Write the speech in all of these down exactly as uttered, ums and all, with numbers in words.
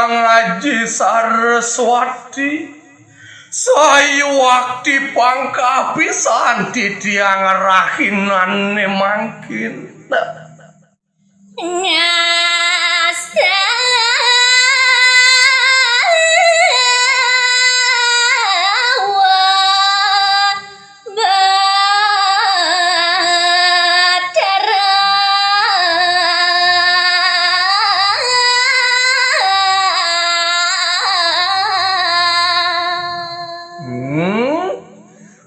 Ngaji Saraswati, sayuwakti pangkapisan titiang rahinané mangkin. Ngastawa Batara. Hmm?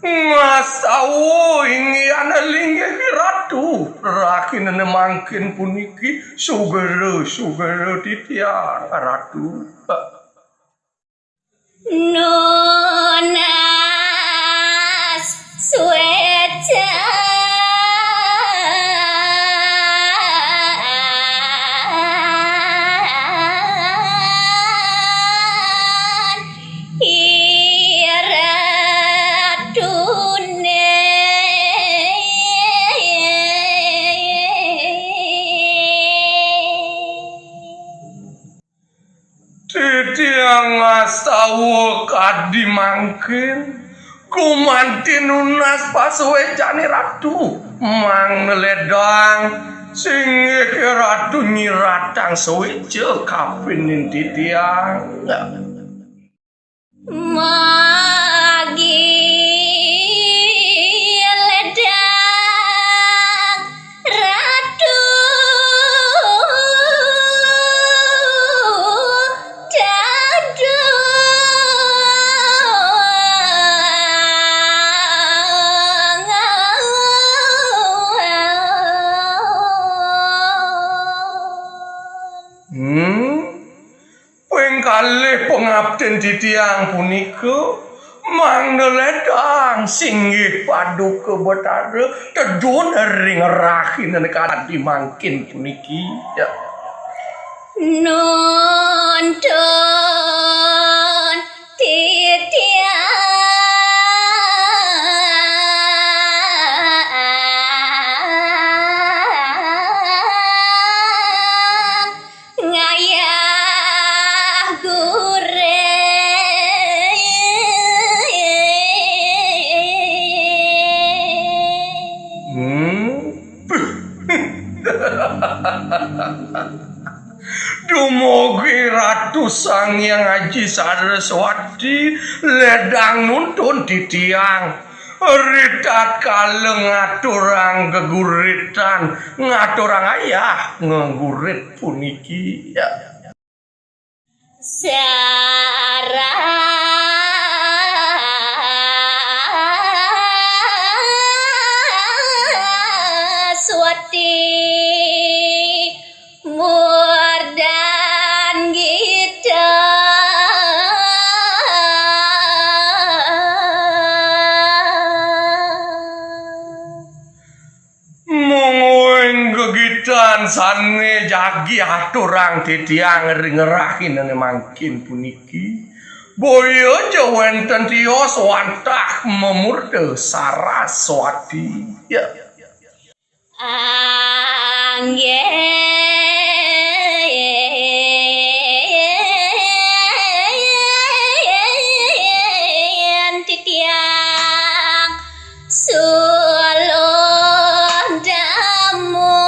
Ngastawa inggih linggih Ratu, rahinané mangkin puniki sugera, sugera titiang Ratu. Nunas suécan I Ratuné. Titiang ngastawa kadi mangkin, gumanti nunas pasuécané Ratu, mangda lédang singgih Ratu nyiratang suéca kapining titiang. Magi lédang Ratu dadong. Hmm? Ping kalih pangaptin titiang punika mangda lédang singgih Paduka Betara tedun ring rahinané kadi mangkin puniki. Ya. Nuntun titiang ngayah gurit. Hmm. Dumugi Ratu Sang Hyang Aji Saraswati lédang nuntun titiang. Ritatkala ngaturang geguritan, ngaturang ayah ngegurit puniki. Ya. Saraswati murdan gita. Mungguing gegitan sané jagi aturang titiang ring rahinané mangkin puniki, boya ja wénten tios wantah mamurda Saraswati. Ya. Anggén titiang suluh damu.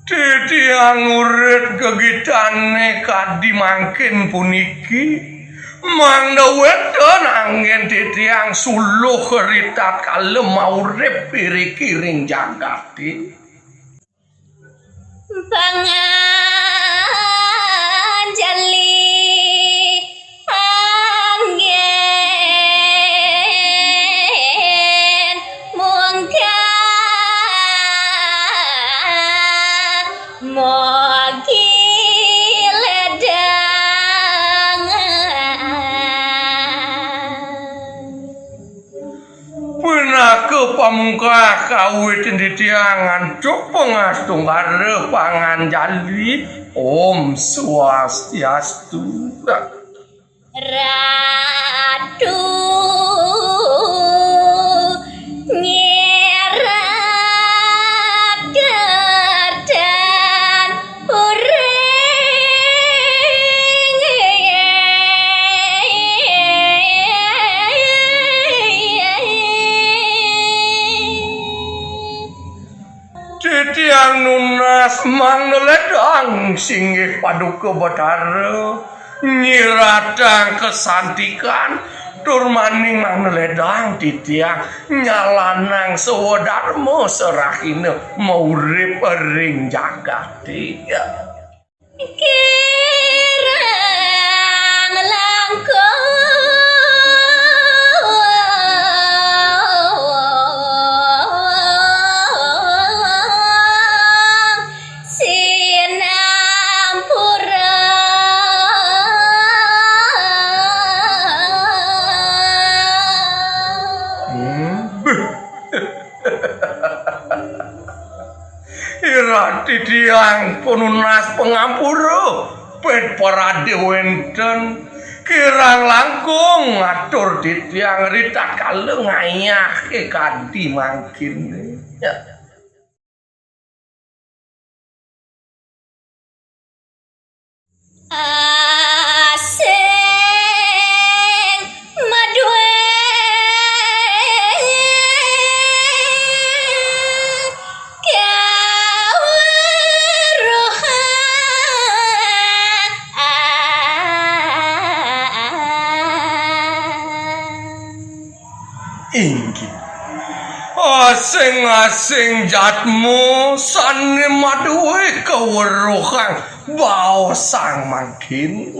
Titiang ngurit gegitané kadi mangkin puniki, mangda wénten anggén titiang suluh ritatkala maurip iriki ring jagaté. Panganjali anggén mungkah mogi lédang. Pinaka pamungkah kawitin titiang antuk pangastumbara panganjali. Om Swastiastu. Ratu nyira Titiang nunas mangda ledang singgih Paduka Betara, nyiratang kasantikan, tur maning mangda ledang titiang nyalanang swadarma sarahina maurip ring jagaté. Kirang langkung sinampura. Hmm. Irati tiang panunas pangampura, ped parade wénten, kirang langkung ngatur titiang ritatkala ngayahé kadi mangkin. Ya. Asing madué kaweruhan. Inggih. Asing-asing jadma sané madué kaweruhan baosang mangkin.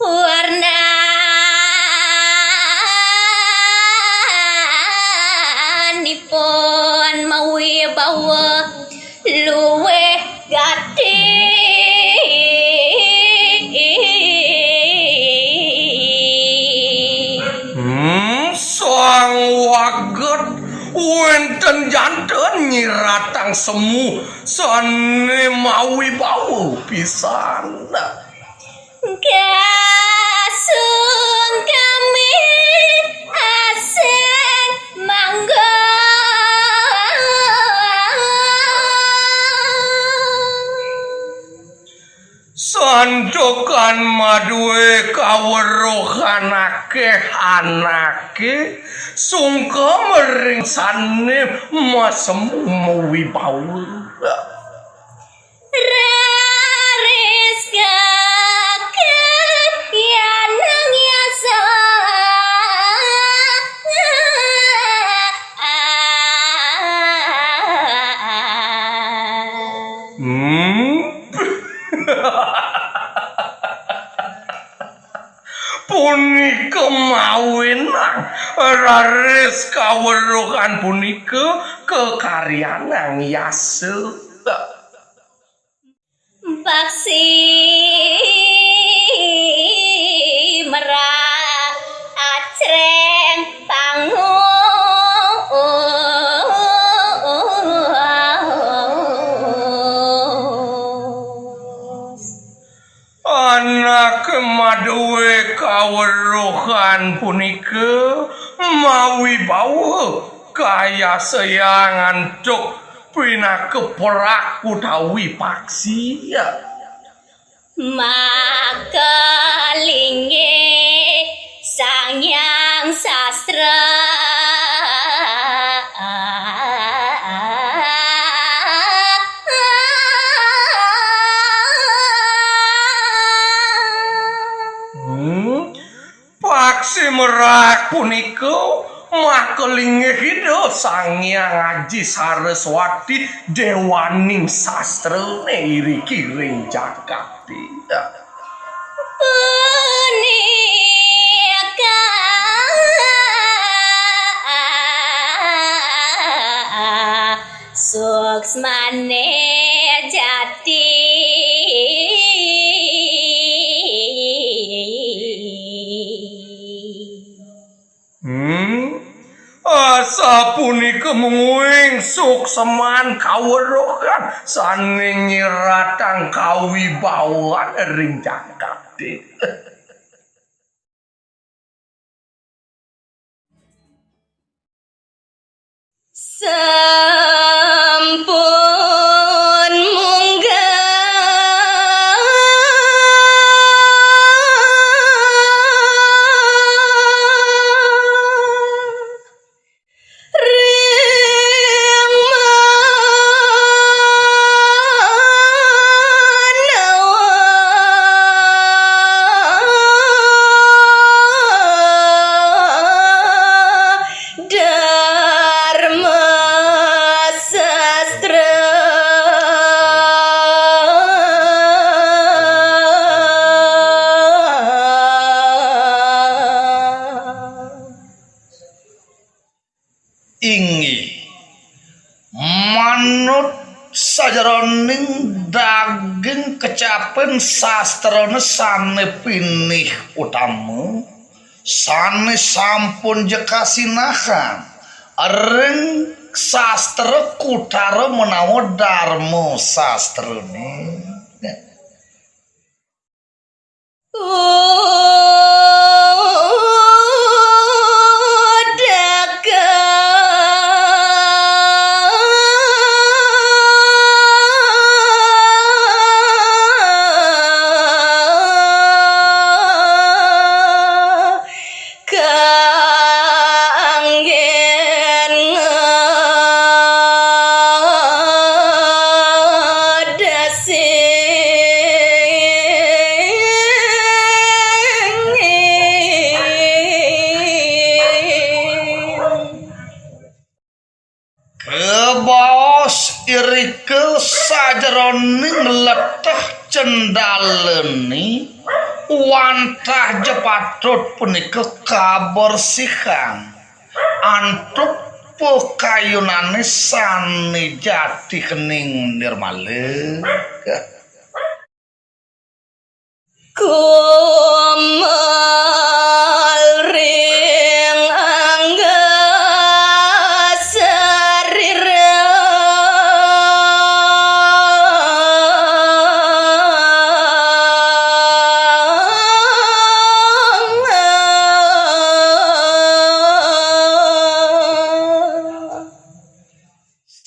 Warnanipun mawibawa luwih gati. Hmm, sang waget wénten janten nyiratang semu sané mawibawa pisan. Kasung kami asing mangga. Santukan madué kaweruhan akéh anaké sungkem ring sané masemu mawibawa. Raris gaget yanang yasa. Hmm. Punika mawinan raris kaweruhan punika kakaryanang yasa. Paksi merak acreng pangus. Anak madué kaweruhan punika mawibawa kayasayang antuk pinaka perak utawi paksi. Maka linggih Sang Hyang Sastra. Hmm. Paksi merak punika maka linggih Ida Sang Hyang Aji Saraswati, déwaning sastrané iriki ring jagaté. Punika suksmané jati. Hmm. Asapunika mungguing suksman kaweruhan sané nyiratang kawibawan ring jagaté. Sampun munggah ring Manut sajeroning daging kecapin sastrane sane pinih utama, sane sampun jekasinahan ring sastra Kutara menawa Darma Sastrane. Kanggen ngadasi. Kabaos irika sajeroning leteh cendalane wantah ja patut punika kabersihan antuk pakayunane sane jatining nirmala. Kumal ring angga sarira.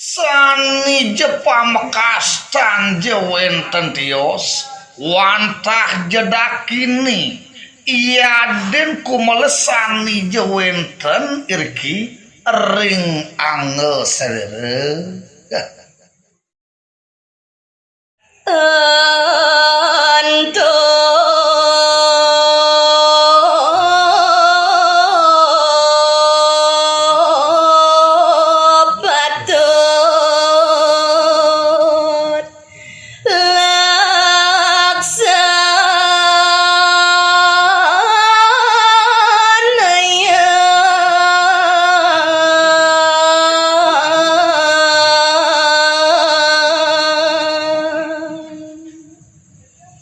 Sane ja pamekas tan ja wenten tios, wantah ja dakine, yadin kumela sane ja wenten iriki ring angga sarira. Antuk patut laksanaya.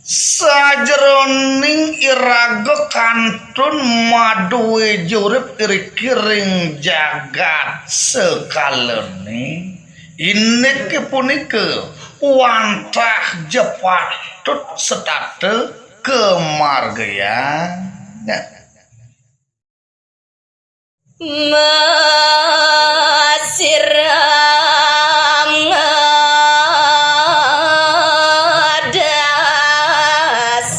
Sajeroning iraga kantun madue jurip iriki ring jagat sakalane, indik punika wantah ja patut setata kamargiang. Masiram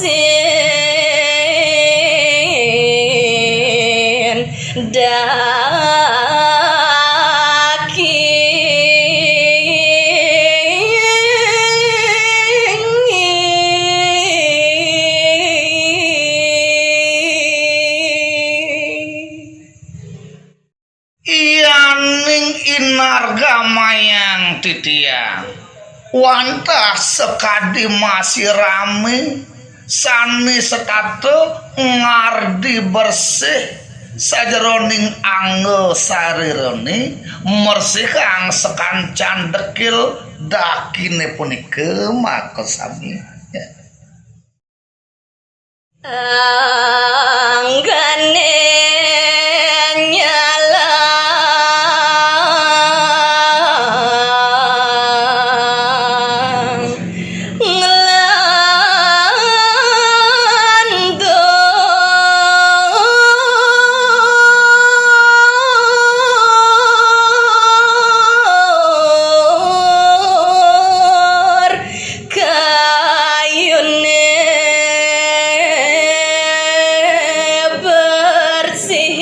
ngadasin daging. Yaning inargamayang titiang, wantah sakadi masirame sane setata ngardi bersih sajeroning angga sarirane, mersihang sakancan dekil dakine punika makasami. Anggane nyala nglantur kayune bersih.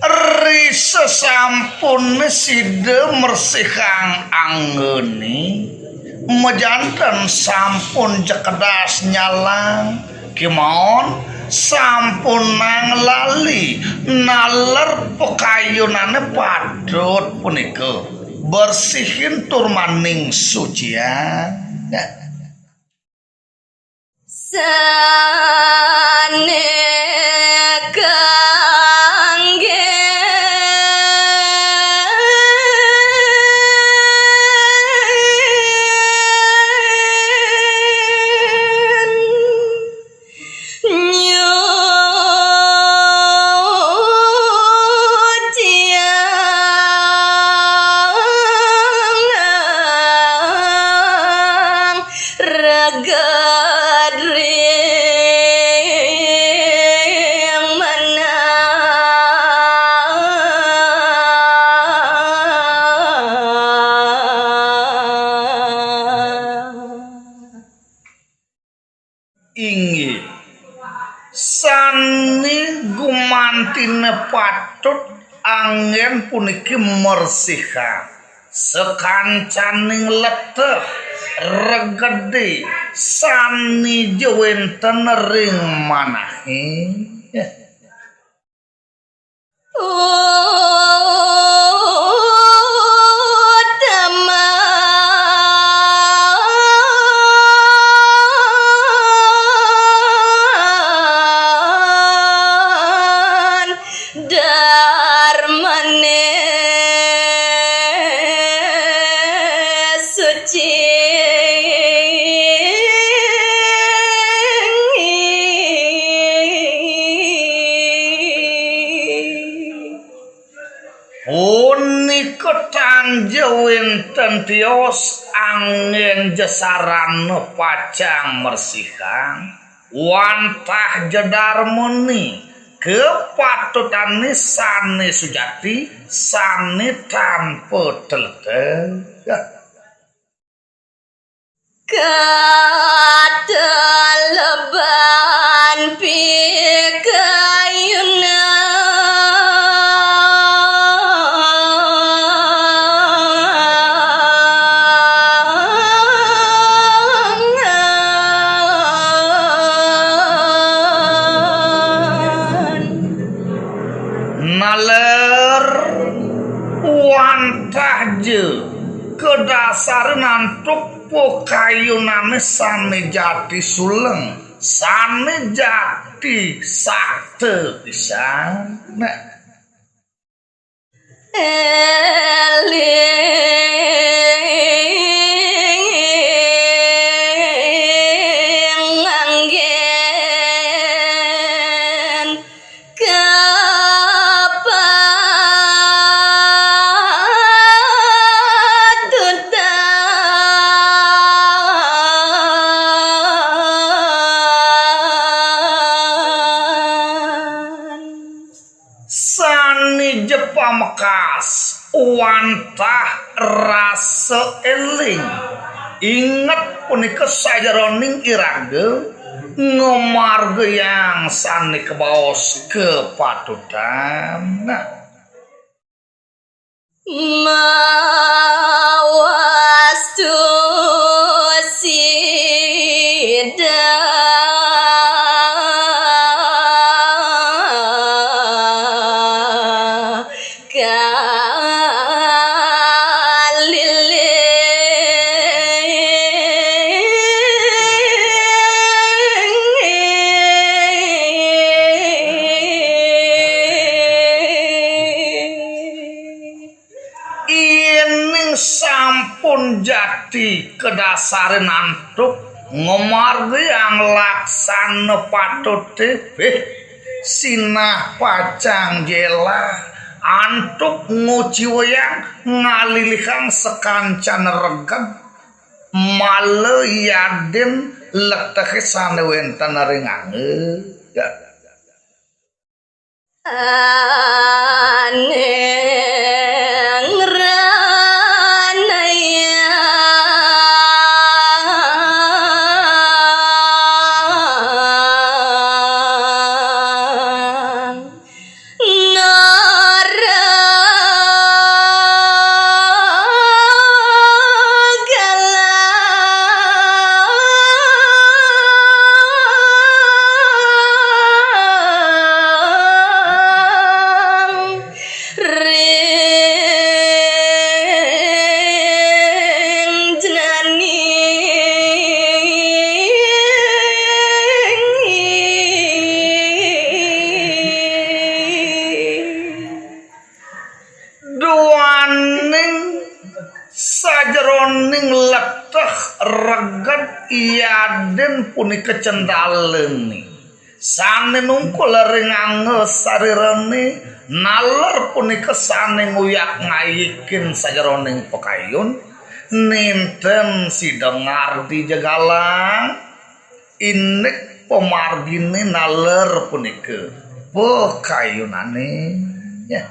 Ri sasampune sida mersihang anggane, majanten sampun cekedas nyalang, kemawon sampunang lali naler pakayunane patut punika, bersihin tur maning suciang. Sané kanggén nyuciang reged ring manah. Inggih. Sané gumantiné patut anggén puniki mersihang sakancaning leteh, regedé sané ja wénten ring manahé. Uteman darmané suci. Punika tan ja wénten tios anggén ja sarana pacang mersihang, wantah ja darmané kapatutané sané sujati, sané tanpa teleteh. Kateleban pikayunan. Naler wantah ja kadasarin antuk pakayunané sané jati suleng, sané jati sakta pisan. Éling anggén kapatutan. Sané ja pamekas wantah rasa éling. Inget punika sajeroning iraga ngamargiang sané kabaos kapatutan. Mawastu sida kaliling. Yéning sampun jati kadasarin antuk ngamargiang laksana patuté, béh, sinah pacang jelah antuk nguciwayang ngalilihang sakancan reged mala yadin letehé sané wénten ring angga. Anéng ranayang nara galang ri Raden punika cendalene, sane nungkul ring angga sarirane, naler punika sane nguyak ngayikin sajeroning pakayun, nenten sida ngardi jegalang, indik pamargine naler punika pakayunane. Ya.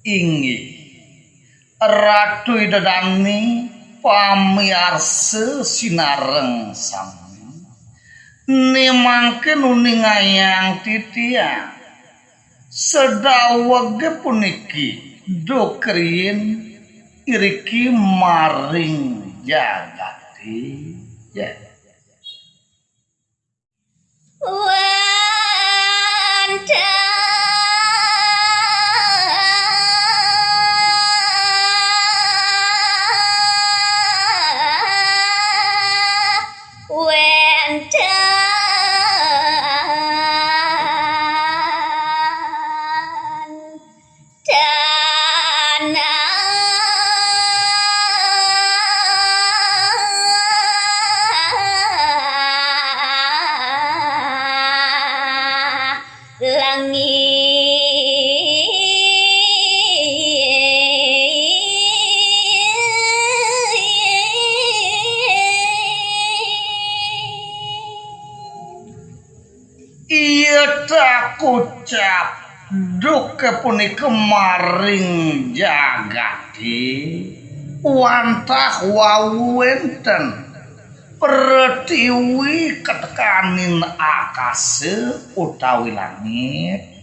Inggih, Ratu Ida Dane pamiarsa sinareng sami. Ne mangkin uningayang titiang, sadawege puniki duk riin iriki maring jagate. Ya. Iya takucap duke punika maring jagate, wantah wau wenten pretiwi katekaning akasa utawi langit.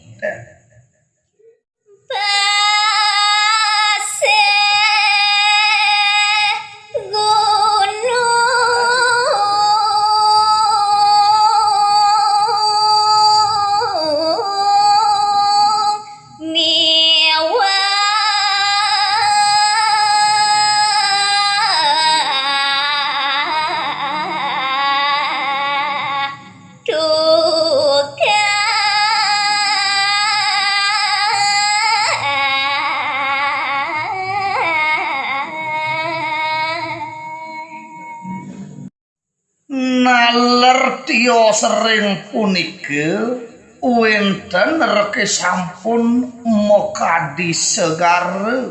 Naler tios ring punika wenten reke sampun makadi segara,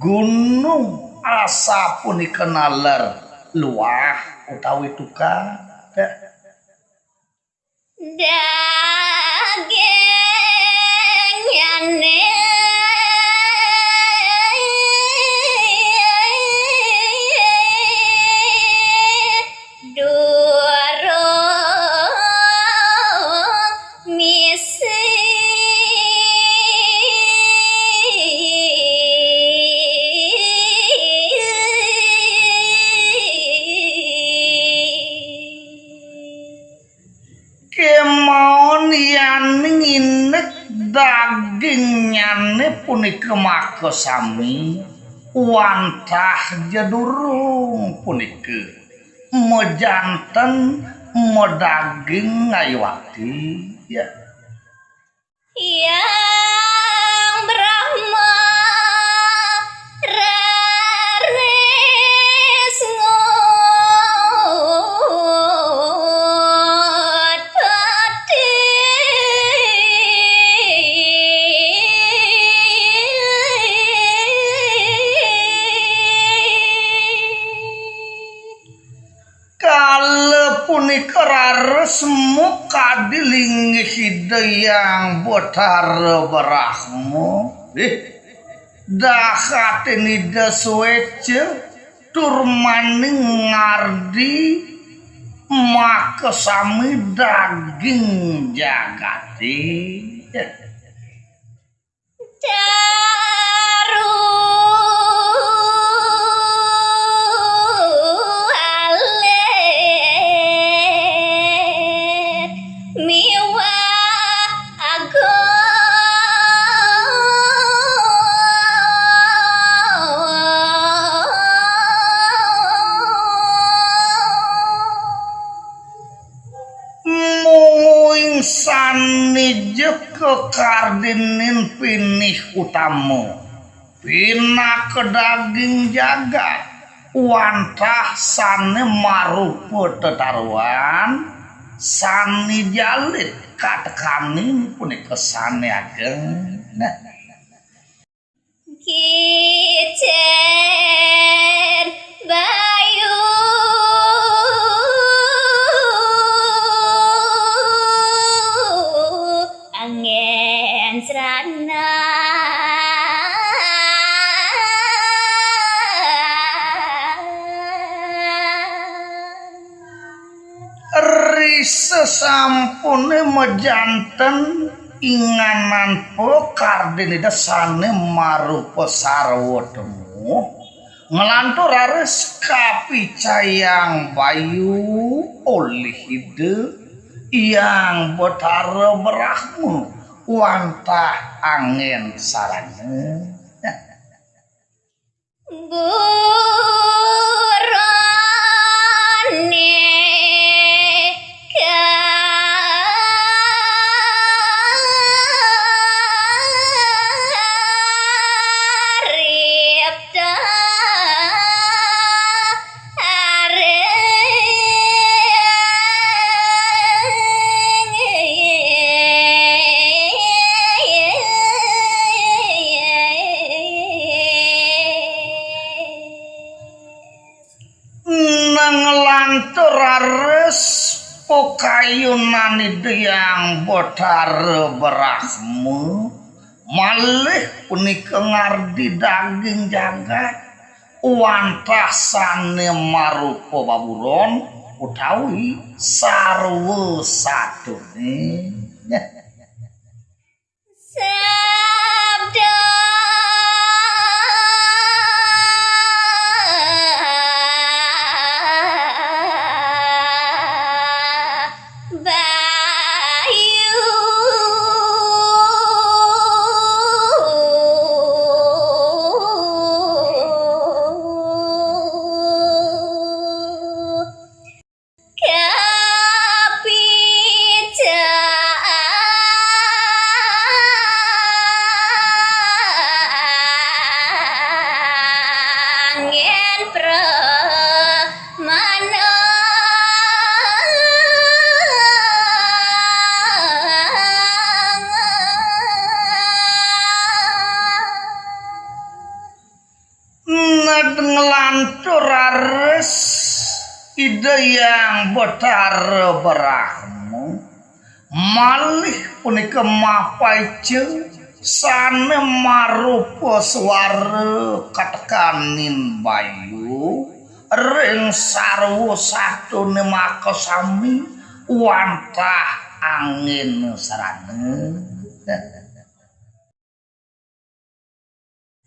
gunung, asapunika naler luah utawi tukad. Kemaon yaning indik dagingnyane punika makasami, wantah ja durung punika majanten madaging ngayuwati. Ya. Hyang Brahma raris ngut pati. Kala punika raris makadi linggih Ida Hyang Batara Brahma. Ih, dahating Ida sueca Tur maning ngardi makasami daging jagaté. Daru alit miwah agung. Mung ing sané jeka kardinin pinih utama, pinaka daging jagat, wantah sané marupa tetaruan, sané jalit katekanin punika sané ageng. Nah. Kicén bayu anggén srana. Ri sesampuné majanten inganan pakardin Ida sané marupa sarwa temu, nglantur raris kapicayang bayu olih Ida Hyang Betara Brahma wantah anggén sarana. Buroné karipta aring. Nang lantur raris pakayunan Ida Hyang Betara Brahma, malih punika ngardi daging jagat, wantah sané marupa baburon utawi sarwa satuné. Sabda bayu. Kapicayang anggén pramana. Ned nglantur raris Ida Hyang Betara Brahma, malih punika mapaica sané marupa swara katekaning bayu ring sarwa satuné makasami wantah anggén srana.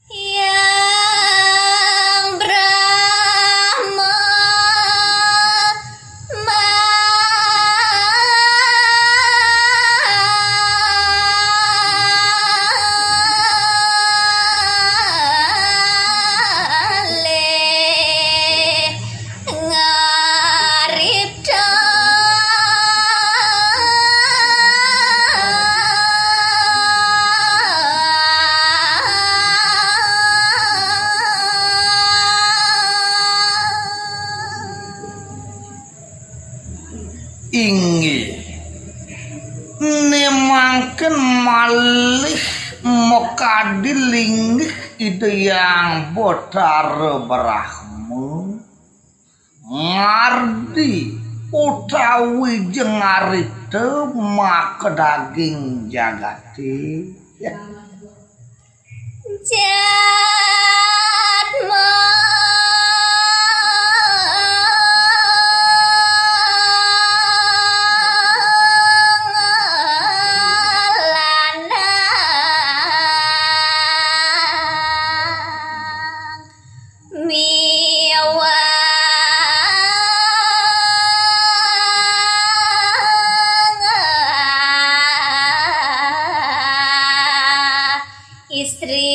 Hyang Brahma malih ngaripta. Inggih. Né mangkin malih makadi linggih Ida Hyang Betara Brahma. Ngardi utawi jengarita makadaging jagaté. Jatma istri.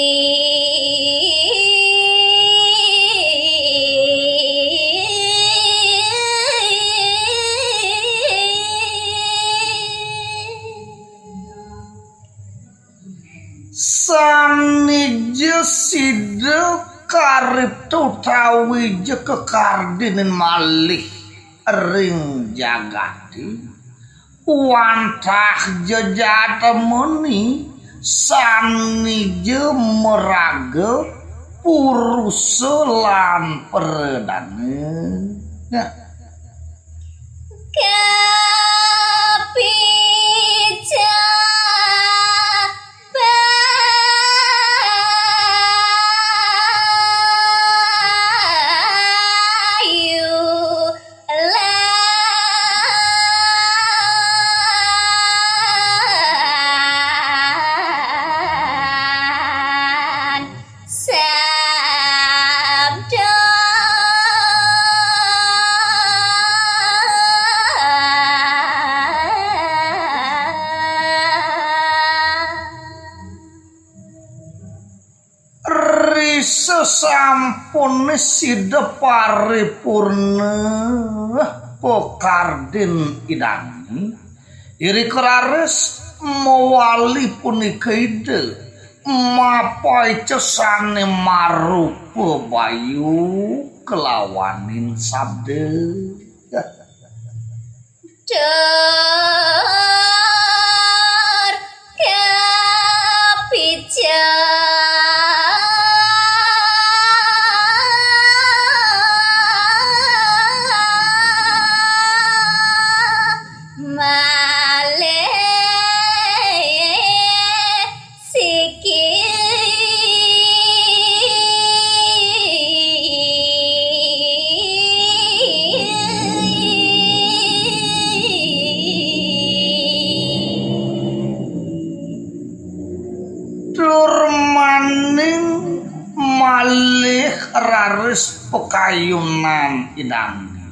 Sanija sida karipta utawi ja kekardinin malih ring jagaté, wantah ja jadmane sanija maraga purusa lan pradana. Nah. Kapija bayu lan sabda. Ri sesampuné sida paripurna pakardin Idané, irika raris mawali punika Ida mapaica sané marupa bayu kalawaning sabda. Tur kapija malih siki. Tur maning malih raris pakayunan Idané.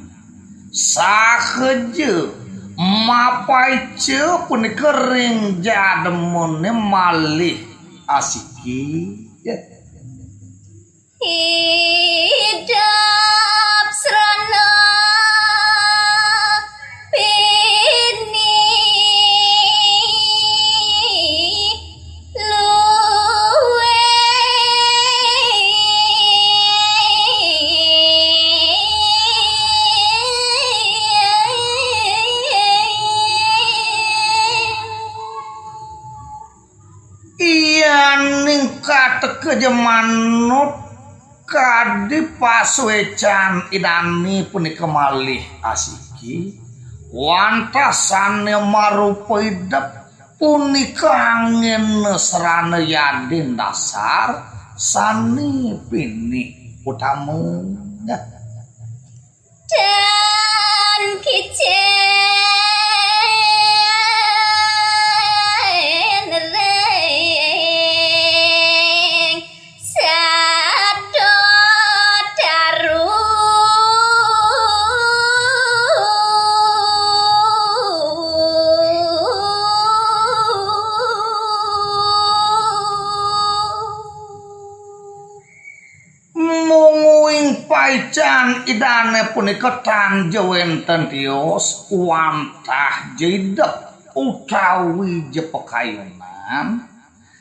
Sahaja mapaica punika ring jadmané malih asiki. Idup srana bini luwih. Yaning kateka ja manut kadi pasuécan Idané punika malih asiki, wantah sané marupa idup punika anggéna srana yadin dasar sané pinih utama. Dan kicén ring Sabda Daru. Mungguing paican Idané punika tan ja wénten tios, wantah ja idup utawi ja pakayunan,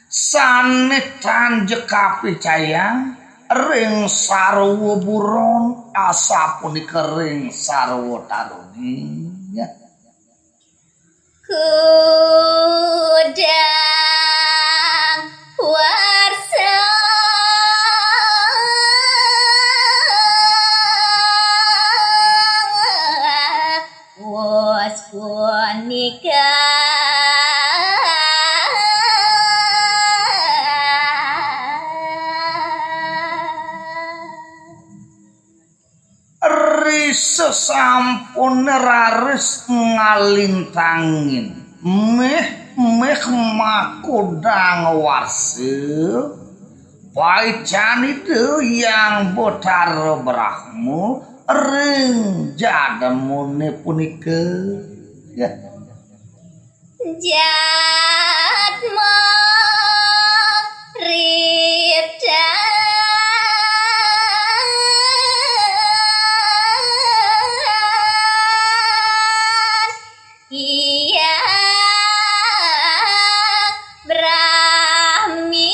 sané tan ja kapicayang ring sarwa buron, asapunika ring sarwa taruni. Kudang warsa wus punika. Ri sesampuné raris ngalintangin méh, méh makudang warsa, paican Ida Hyang Batara Brahma ring jadmané punika. Ya. Jadma ri Hyang Brahmi.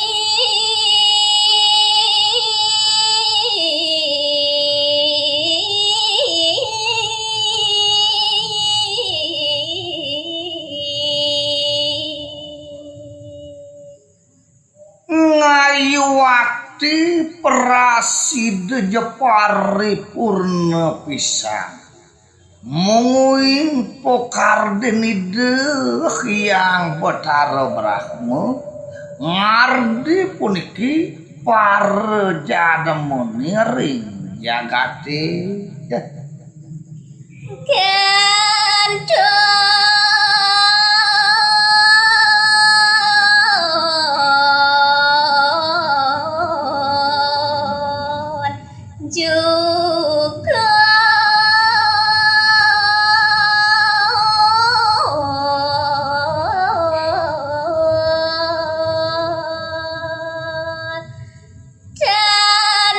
Ngayuwakti prasida ja paripurna pisan. Mungguing pakardin Ida Hyang Batara Brahma, ngardi puniki para jadmane ring jagate. Kantun juga dan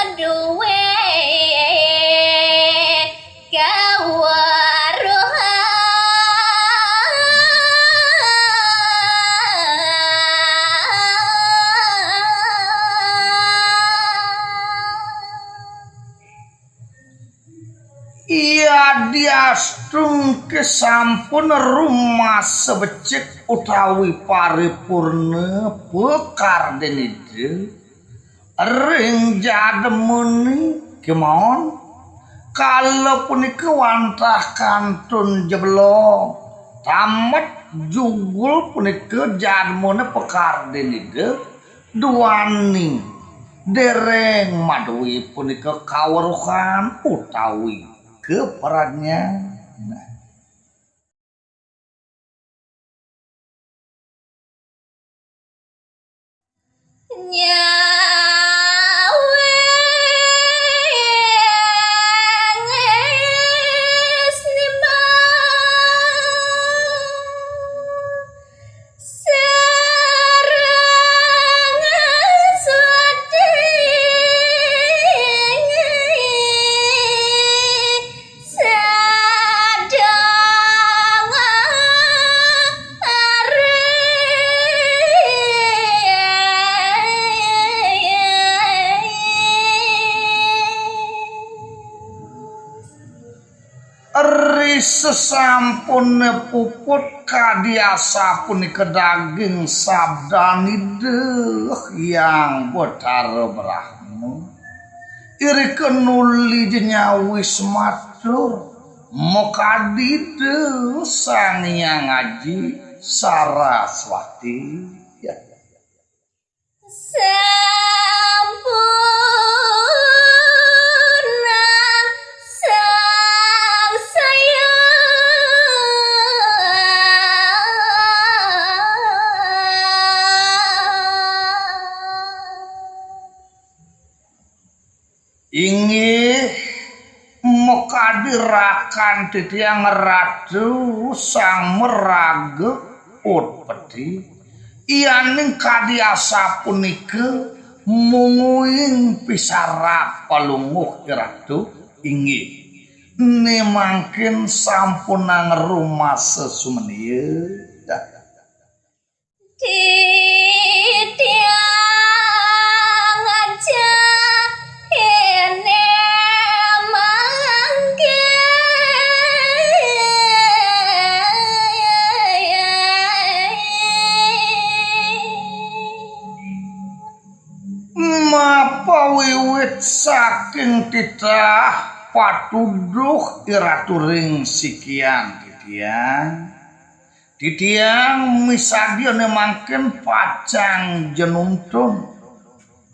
maduwe kaweruhan. Yadiastungke sampun rumasa becik utawi paripurna pakardin Ida ring jadmane kemawon, kala punika wantah kantun jebla tamet jugul punika jadmane pakardin Ida, duaning dereng maduwe punika kaweruhan utawi kapradnyan. Nyaweng snimbang sareng swading sadang Ri sasampune puput kadi asapunika daging sabdan Ida Hyang Batara Brahma, irika nuli ja nyawis matur, makadi Ida Sang Hyang Aji Saraswati. Sampunang sangsaya. Inggih, makadi rakan titiang Ratu Sang Maraga Utpeti, yaning kadi asapunika mungguing pisarap palungguh Ratu, inggih. Ne mangkin sampunang rumasa sumenia. Titiang aja ene mangke. Mapawiwit saking titah patuduh Iratu ring sikian titiang. Titiang misadia ne mangkin pacang ja nuntun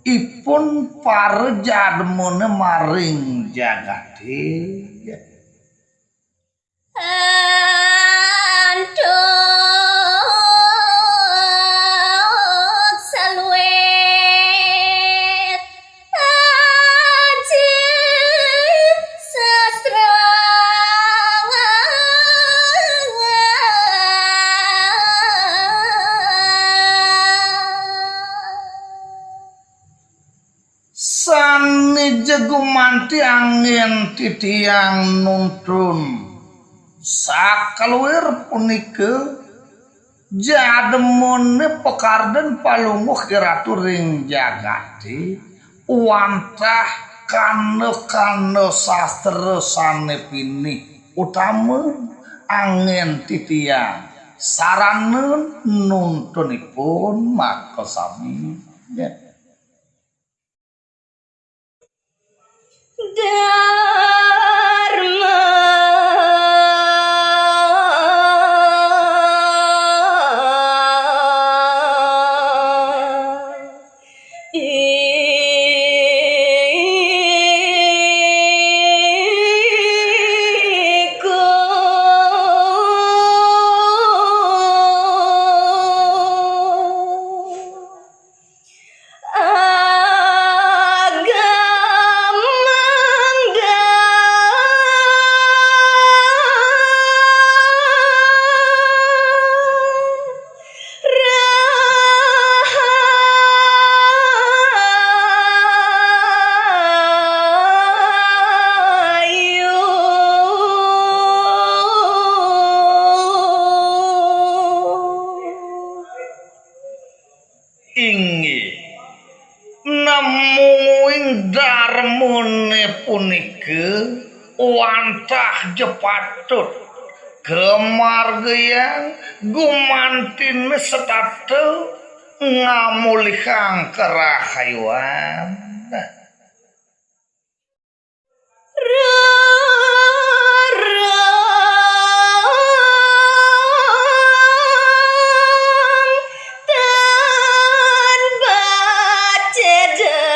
ipun para jadmane maring jagate. Antuk saluet aji sastra. Sane gumanti anggén titiang nuntun. Sakaluir punika, jadmané pakardan palungguh Iratu ring jagaté, wantah kanda-kanda sastra sané pinih utama anggén titiang sarana nuntunipun makasami. Dharma iku agamang dan rahayu. Inggih, namung ing darmané punika wantah ja patut kamargiang gumantiné setata ngamolihang karahayuan. Rerang tan bacedang.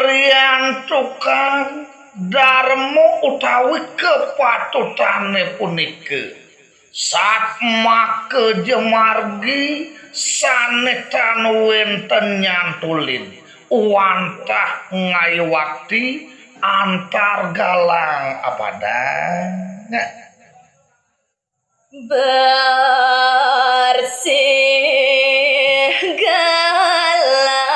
Riantukan darma utawi kapatutané punika, satmaka ja margi sané tan wénten nyantulin, wantah ngayuwakti antar galang apadang. Bersih galang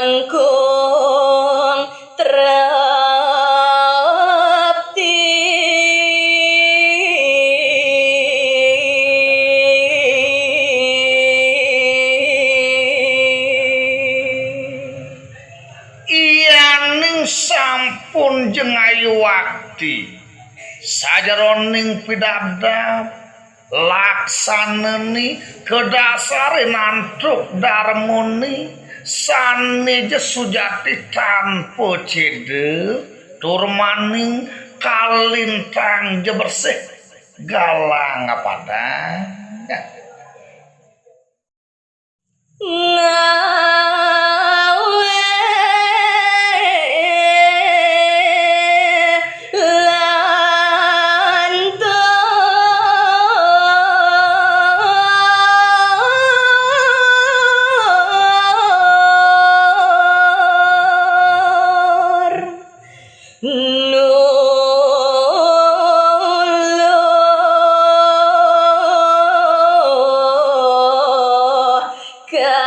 langkung trepti. Yaning sampun ja ngayuwakti sajeroning pidabdab, laksanané kadasarin antuk darmané sané ja sujati tanpa céda, tur maning kalintang ja bersih galang apadang. Ngawé lantur. Nuluh ka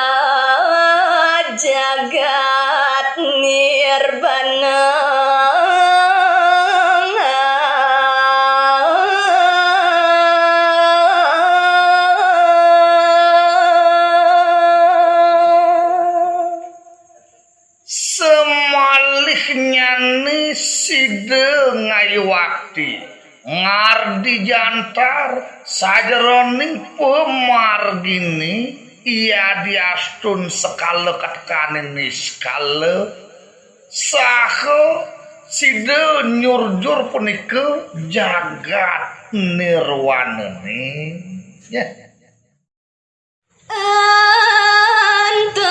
jagat nirbana. Samalihnyané sida ngayuwakti ngardi jantar sajeroning pamarginé, yadiastun sekala katekané niskala, saha sida nyurjur punika jagat nirwanané. Ya. Antuk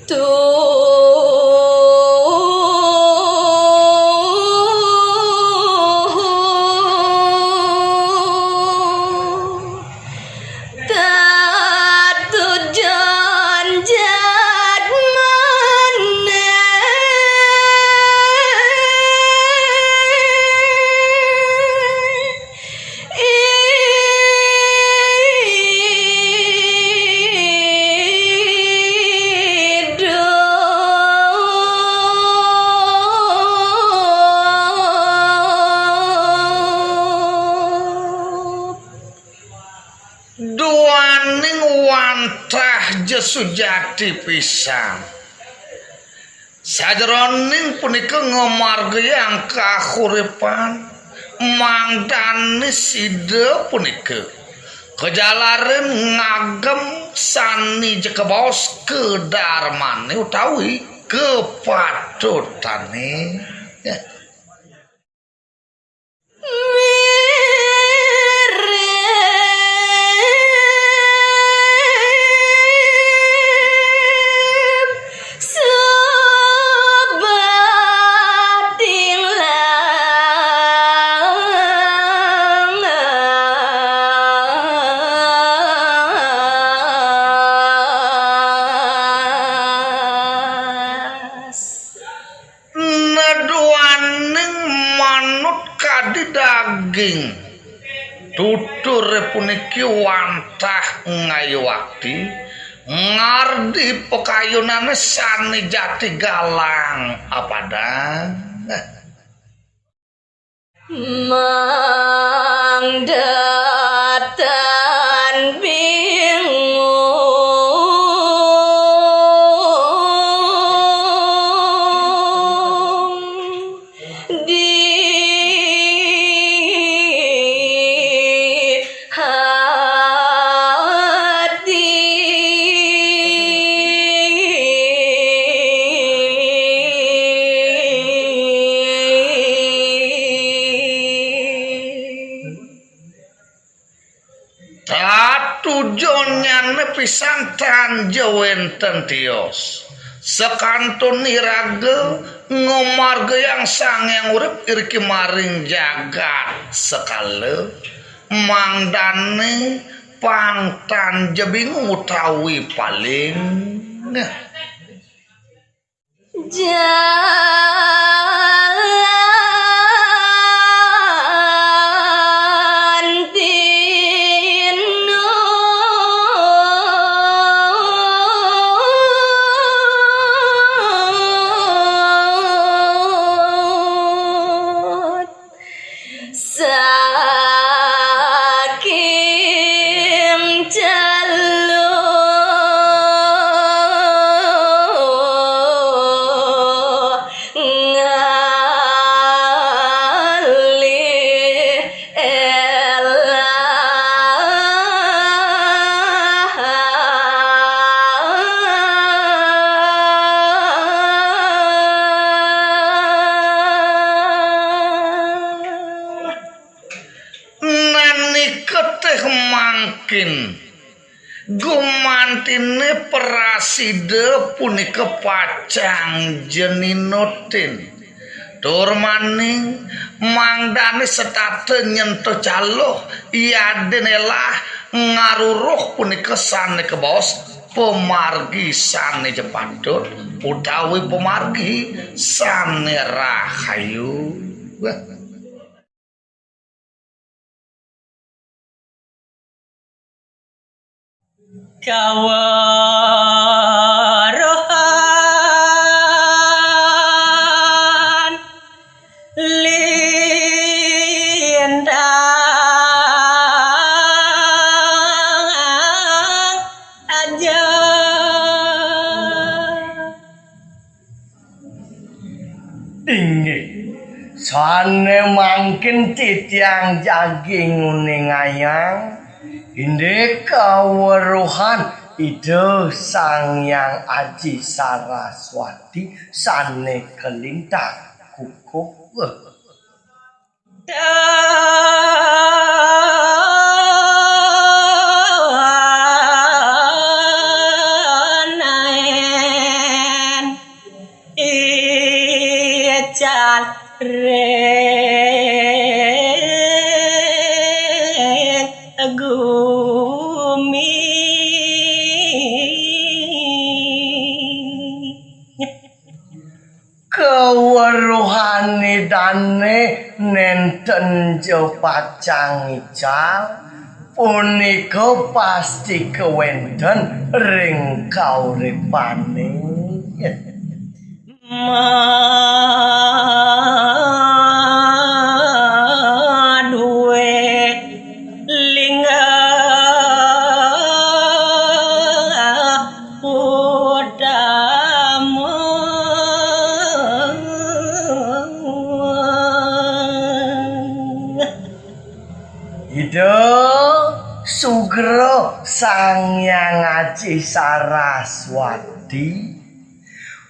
tu ja sujati pisan. Sajeroning punika ngamargiang kahuripan, mangdané sida punika kajalaran ngagem sane ja kabaos kadarmane utawi kapatutane. Neduaning manut kadi daging. Tuture puniki wantah ngayuwakti ngardi pakayunane sane jati galang apadang. Mangda tan bingung di hati. Tatujonyane pisan tan ja wenten tios. Sakantun iraga ngamargiang Sang Hyang Urip iriki maring jagat sekala, mangdane pang tan ja bingung utawi paling. Nah. Jalan tinu saking jalo ngalih elah. Nanika teh mangkin gumantine prasida punika pacang ja ninutin. Tur maning mangdane setata nyentuh caluh yadin elah ngaruruh punika sane kabaos pamargi sane ja patut utawi pamargi sane rahayu. Kaweruhan lintang aja. Inggih, sane mangkin titiang jagi nguningayang indik kaweruhan Ida Sang Hyang Aji Saraswati sane kalintang kukuh. Tanaen ical ring gumi. Kaweruhane dane nenten ja pacang ical, punika pasti kawenten ring kauripane. Madue lingga Sang Hyang Aji Saraswati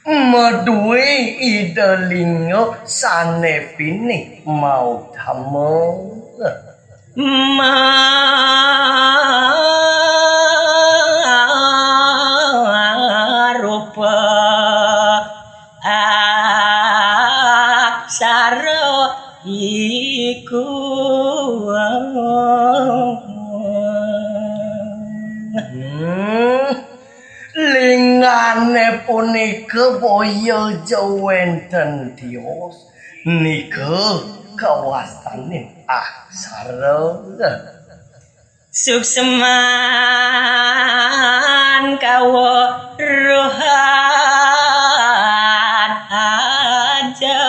madué Ida Lingga sané pinih mautama. Marupa aksara iku. Hmm. Linggané punika boya ja wénten tios, nika kawastanin aksara. Suksman kaweruhan aja.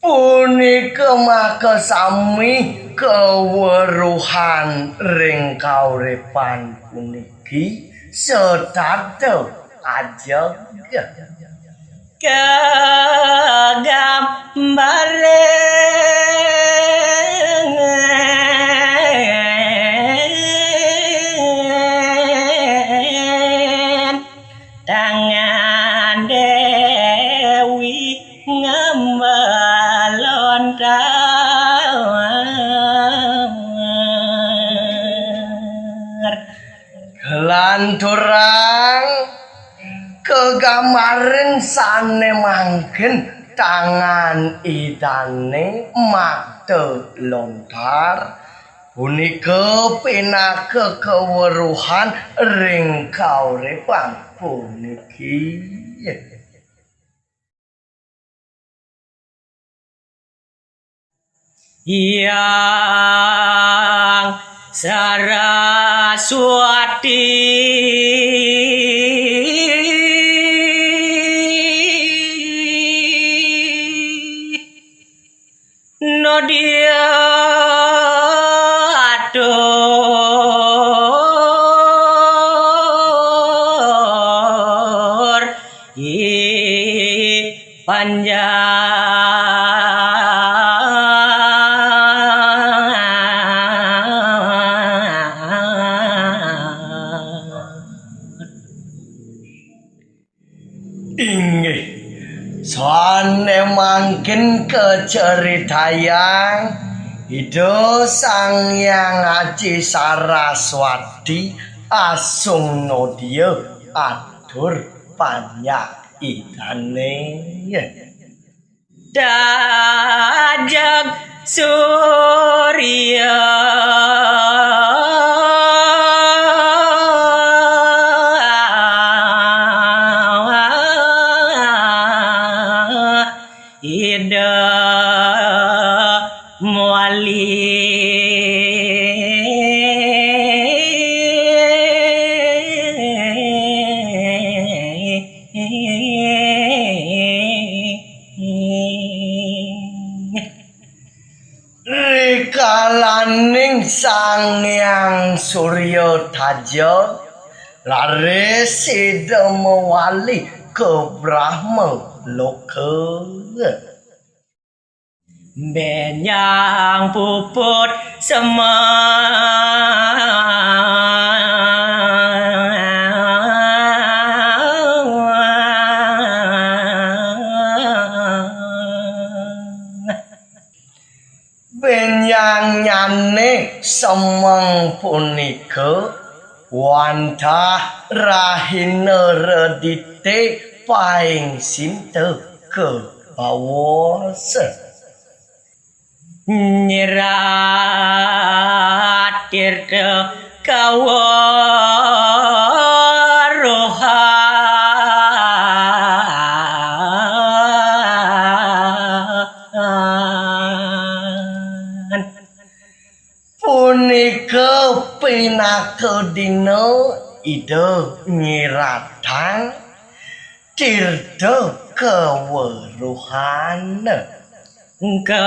Punika makasami kaweruhan ring kauripan puniki setata ajeg. Kagambareng tangan Déwi ngambalontar. Lanturang kagamarin sané mangkin tangan Idané makta lontar, punika pinaka kaweruhan ring kauripan puniki. Hyang Saraswati nodia atur i panjang. Inggih, sané mangkin kacaritayang Ida Sang Hyang Aji Saraswati asung nodia atur panjak Idané. Dajeg Surya Ida Muali. Rikalaning Sang Hyang Surya Taja, raris Ida mawali ka Brahma Loka. Bénjang puput semeng. Bénjangnyané semeng punika wantah rahina redité paing sinta ka baos. Nyerat tirta kaweruhan. Punika pinaka dina Ida nyeratang tirta kaweruhan. Katunas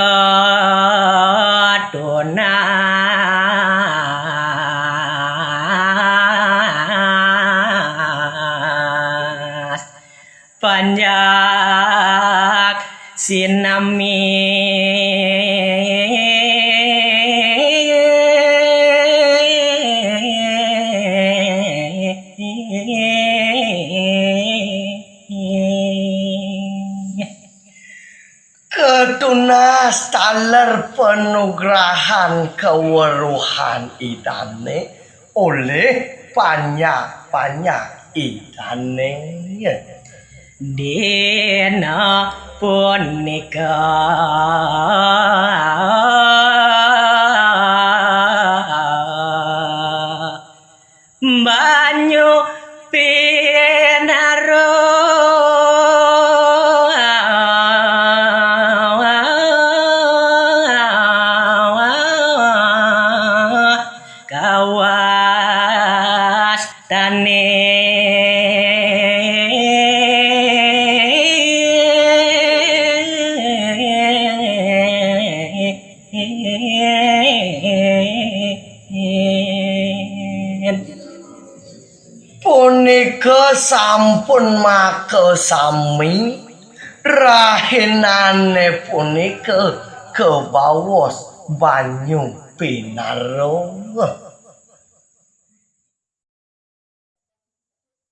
panjak sinami. Tunas taler panugrahan kaweruhan Idane olih panjak-panjak Idane. Dina punika banyu pinaro kawas Punika sampun makasami, rahinane punika kabaos banyu pinaro.